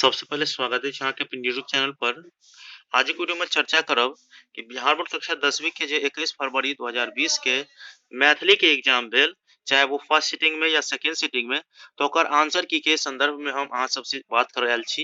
सबसे पहिले स्वागत अछि अहाँके अपन यूट्यूब चैनल पर। आजुक वीडियो में चर्चा करब कि बिहार बोर्ड कक्षा 10वीं के जे 21 फरवरी 2020 के मैथिली के एग्जाम भेल, चाहे वो फर्स्ट सिटिंग में या सेकेंड सिटिंग में, तो ओकर आंसर की के संदर्भ में हम अहाँ सबसे बात करय आयल छी।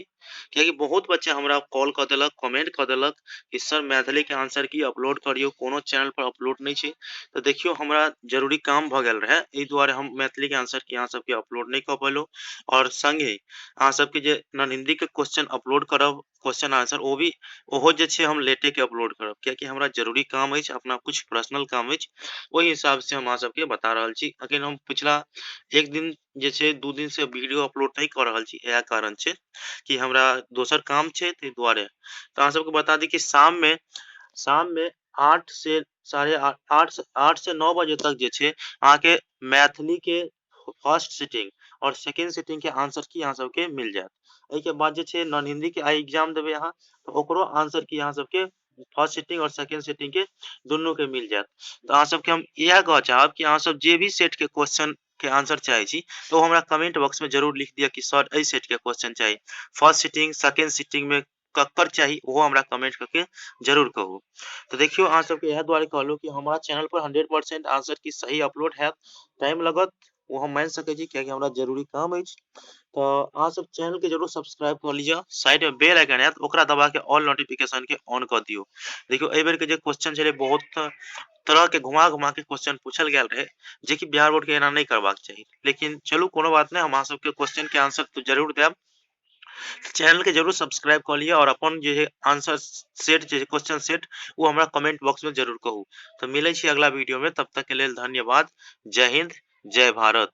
कियाकि बहुत बच्चा हमरा कॉल कऽ देलक, कमेंट कऽ देलक कि सर मैथिली के आंसर की अपलोड करियौ, कोनो चैनल पर अपलोड नहि छै। तऽ देखियौ हमरा जरूरी काम भऽ गेल रहै, एहि दुआरे हम मैथिली के आंसर की अहाँ सबके अपलोड नहि कऽ पेलहुँ। और संगे अहाँ सबके जे नॉन हिंदी के क्वेश्चन अपलोड करब, क्वेश्चन आंसर ओ भी ओहो जे छै हम लेटे के अपलोड करब, कियाकि हमरा जरूरी काम अछि, अपना कुछ पर्सनल काम अछि, ओहि हिसाब से हम अहाँ सबके बता रहल छी। अखन हम पिछला एक दिन जे छै 2 दिन से वीडियो अपलोड नहि कऽ रहल छी, इएह कारण छै कि हमरा दोसर काम छै ताहि दुआरे। तऽ अहाँ सबके बता दी कि शाम में 8 से 8:30, 8 से 9 बजे तक जे छै अहाँके मैथिली के फर्स्ट सिटिंग और सेकेंड सिटिंग के आंसर की अहाँ सबके मिल जायत। एहिके बाद जे छै नॉन हिंदी के आइ एग्जाम देबै अहाँ, तऽ ओकरो आंसर की अहाँ सबके फर्स्ट सिटिंग और सेकेंड सिटिंग के दुनू के मिल जायत। तऽ अहाँ सबके हम इएह कहऽ चाहब कि अहाँ सब जे भी सेट के क्वेश्चन के आंसर चाहै छी तऽ ओ हमरा कमेंट बॉक्स में जरूर लिख दिअ कि सर एहि सेट के क्वेश्चन चाही, फर्स्ट सिटिंग सेकेंड सिटिंग में ककर चाही, ओहो हमरा कमेंट करके जरूर कहू। तऽ देखियौ अहाँ सबके इएह दुआरे कहलहुँ कि हमरा चैनल पर 100% आंसर की सही अपलोड हैत, टाइम लगत ओ हम मानि सकै छी, कियाकि हमरा जरूरी काम अछि। तऽ अहाँ सब चैनल के जरूर सब्सक्राइब कऽ लिअ, साइड में बेल आइकन आयत ओकरा दबा के ऑल नोटिफिकेशन के ऑन कऽ दियौ। देखियौ एहि बेर के जे क्वेश्चन छलै बहुत तरह के घुमा घुमा के क्वेश्चन पूछल गेल रहे, जेकि बिहार बोर्ड के एना नहि करबाक चाही, लेकिन चलू कोनो बात नहि, हम अहाँ सबके क्वेश्चन के आंसर तऽ जरूर देब। चैनल के जरूर सब्सक्राइब कऽ लिअ और अपन जे आंसर सेट जे क्वेश्चन सेट ओ हमरा कमेंट बॉक्स में जरूर कहू। तऽ मिलै छी अगला वीडियो में, तब तक के लेल धन्यवाद। जय हिंद, जय भारत।